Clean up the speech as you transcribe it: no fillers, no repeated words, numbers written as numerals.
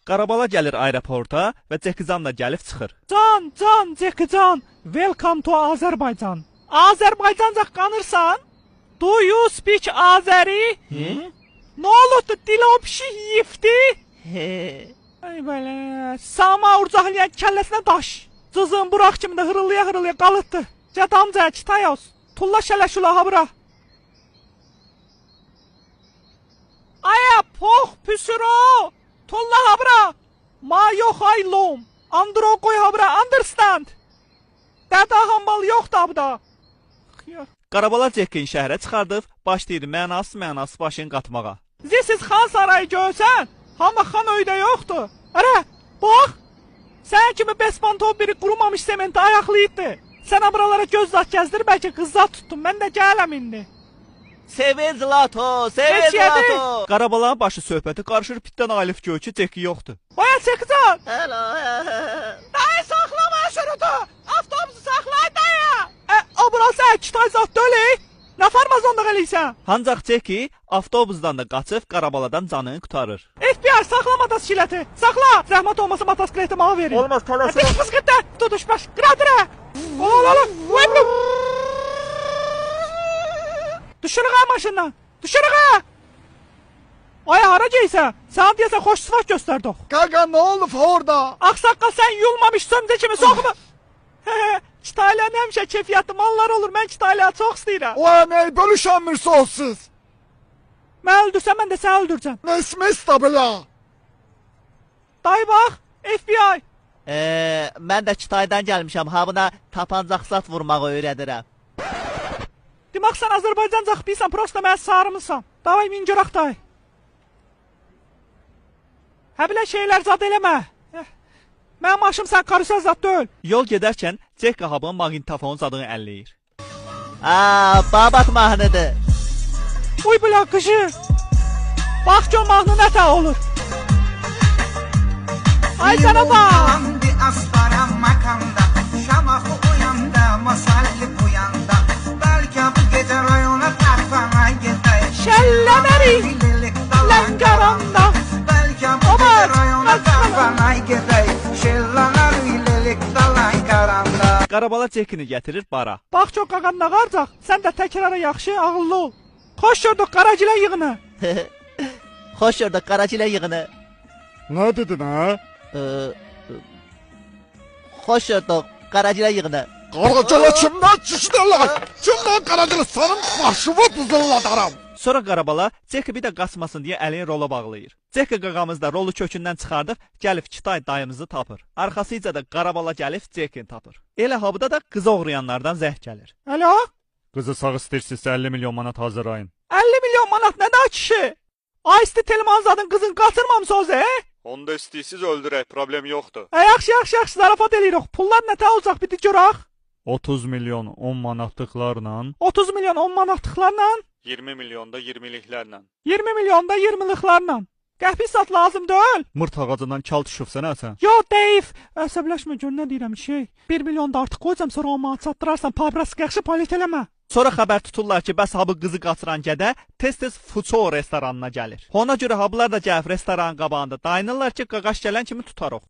Qarabala gəlir aeroporta və Ceki Can da gəlib çıxır. Can, can, Ceki Can, welcome to Azərbaycan. Azərbaycanca qanırsan? Do you speak Azeri? Nə oldu? Dil o pişik yeyibdi? Ay belə. Sama urcaqlayan kəlləsinə daş. Cızın buraq kimi də hırıldaya hırıldaya qalıtdı. Cədamca Kitayos. Tulla şələ şulaha bura. Aya pox püsürü. Tulla ha bura. Ma yox ay lom. Andro qoy ha bura. Understand. Dəda hambal yoxdur abda. Qarabala Cekini şəhərə çıxardıb, başlayır mənasız başını qatmağa. This is Xan sarayı görsən, amma xan öydə yoxdur. Ərə, bax. Sən kimi bespanton biri qurumamış sementi ayaqlayıbdı. Sən buralara göz zat gəzdir, bəlkə qız zat tutdum. Mən də gələm indi. Sevil Zlato, Sevil Heç yedi. Zlato. Qarabalanın başı söhbəti qarışır, pitdən ayılıb gör ki, Ceki yoxdur. Oya Çekican. Hello. Dayı saxla marşrutu. Avtobusu saxla dayı. Burası Kitay zat deyil. Nə farmazonluq eləyirsən? Ancaq Ceki avtobusdan da qaçıb Qarabaladan canını qurtarır. FBI saxla motosikleti. Saxla. Zəhmət olmasa motosikleti mənə verin. Olmaz, tələsirəm. Pis fısqırda. Tutuş baş. Qıradıra. Ola ola. Vay bu. Düşürük ha maşından. Düşürük ha. Ay hara geysən? Sən deyəsən xoş sifət göstərdik. Qaqa nə olub orada? Ağsaqqal sən yuyulmamış sömcə kimi soxma. Kitayların həmişə keyfiyyətli mallar olur. Mən Kitayları çox istəyirəm. O əməyi bölüşənmir sonsuz. Mən öldürsəm mən də səni öldürəcəm. Nesmesta belə. Dayı bax, FBI. Mən də Kitaydan gəlmişəm. Ha buna tapancaq zat vurmağı öyrədirəm. Demək sən Azərbaycancaq bilirsən, prosta məni sarımısan. Davay min görək dayı. Hə belə şeylər zad eləmə. Mənim maşım sən karusel zad deyil. Yol gedərkən Cek Qahabın maqnitofonu zadını əlləyir. Aa, babat mahnıdır. Uy belə qışı. Bax ki o mahnı nə tə olur. Ay sənə bax. Şəllənərik Lənkəranda. Qarabala Cekini gətirir bara. Bax çox qaqan nə qarcaq. Sən də təkrara yaxşı ağıllı ol. Xoş gördük Qaragilə yığını. Xoş gördük Qaragilə yığını. Nə dedin hə? Xoş gördük Qaragilə yığını. Qaragilə kimdən çıxdılar? Kimdən Qaragilə? Sənin başımı dızılladaram. Sonra Qarabala Ceki bir də qaçmasın deyə əlini rola bağlayır. Ceki qaqamız da rolu kökündən çıxardıb gəlib Kitay dayımızı tapır. Arxasıca da Qarabala gəlib Cekini tapır. Elə habıda da qızı oğrayanlardan zəng gəlir. Alo? Qızı sağ istəyirsinizsə 50 milyon manat hazırlayın. 50 milyon manat nə də kişi? Ay isti Telmanzadın qızını qaçırmamısınız, e? Onu da istəyirsiz öldürək, problem yoxdur. Yaxşı, yaxşı, yaxşı, zarafat eləyirik. Pullar nə tə olacaq bir də görək. 30 milyon 10 manatlıqlarla, 30 milyon 10 manatlıqlarla, 20 milyonda 20-liklərlə. 20 milyonda 20-lıqlarla. Qəpik sat lazım deyil. Mırt ağacından kal düşübsən hə sən? Yo, Dave, əsəbləşmə gör nə deyirəm şey. 1 milyon da artıq qoyacam, sonra o manat çatdırarsan, pabrask yaxşı palet eləmə. Sonra xəbər tuturlar ki, bəs habı qızı qaçıran gədə tez-tez Fuço restoranına gəlir. Ona görə habılar da gəlib restoranın qabağında dayanırlar ki, qaqaş gələn kimi tutarıq.